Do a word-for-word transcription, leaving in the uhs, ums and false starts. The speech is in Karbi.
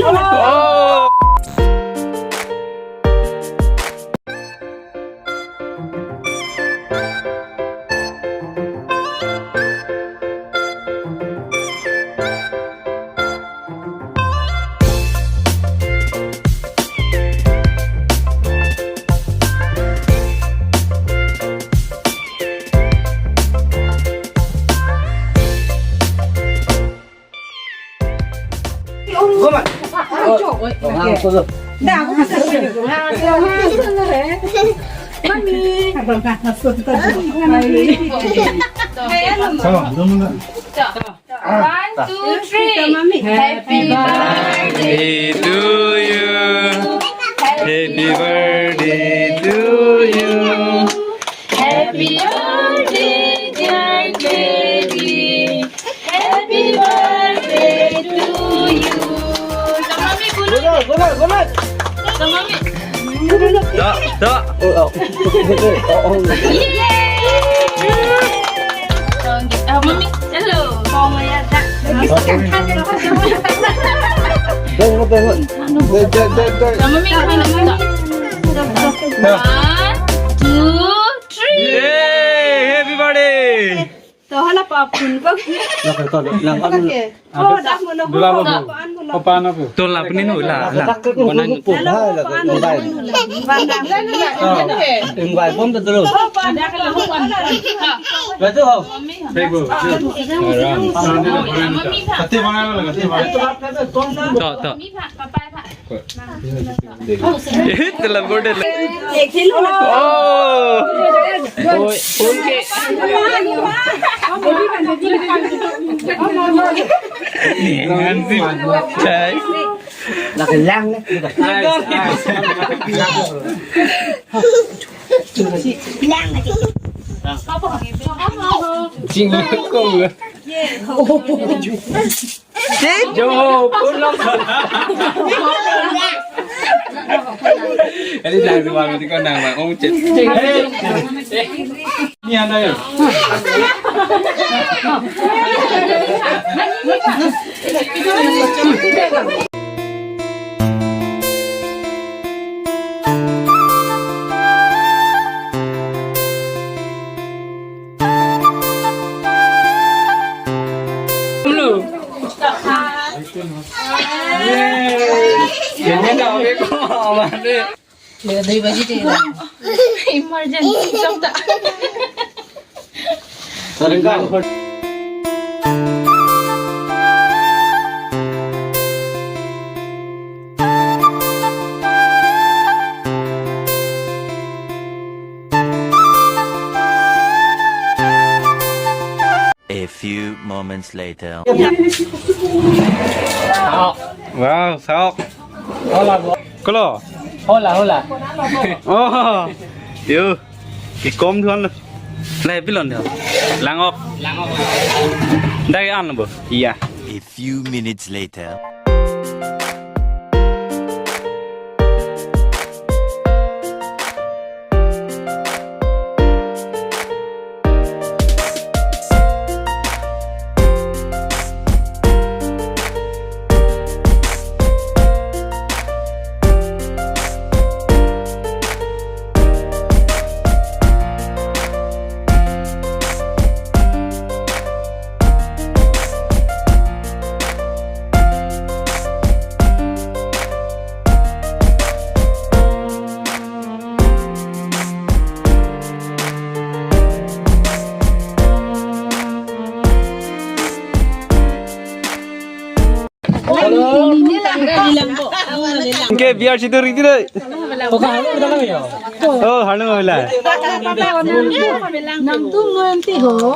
Oh. Mami. One, two, three. Happy birthday to you. Happy birthday to you. Happy birthday, dear K D. Happy birthday to you. Mami, guna. Guna, guna, guna. Mami. Tak, tak. Oh, oh. Oh, oh. Yay! Ah, Mami, hello. Tengok, tengok. Dek, dek, dek, dek. Mami, mana, mana? One, two, three. Yay! Happy birthday! To hala pa phun ko. Lang, lang, lang. Okay. Oh, dak mono. Dula ko. Ko an mono. Ko pa na ko. To la pini no la, la. Hello, ko pa an mono. Enggak, bom tu dulu. Oh, pa an. Betul ho. Baik, Bu. Kati mana lagi? Kati mana? To, to. Telah border. Oh. Oi, oi. Chai. Lang, lang. Jingkong. Jo, pulang. Ini dah dua nanti kau nang bang, oh, cek. Hei. Ini anda ya. Belum. Ini dah beko amat deh. Emergency, sabta. A few moments later. Wow, saok. Hola, bo. Kolo. Hola, hola. Oh. Yo. Kikom thon. Lai pilon dia. Langok. Langok. Dai an bo. Iya. A few minutes later. Ke biar situ riti deh. Oh, halo, halo. Nang tu nanti ho.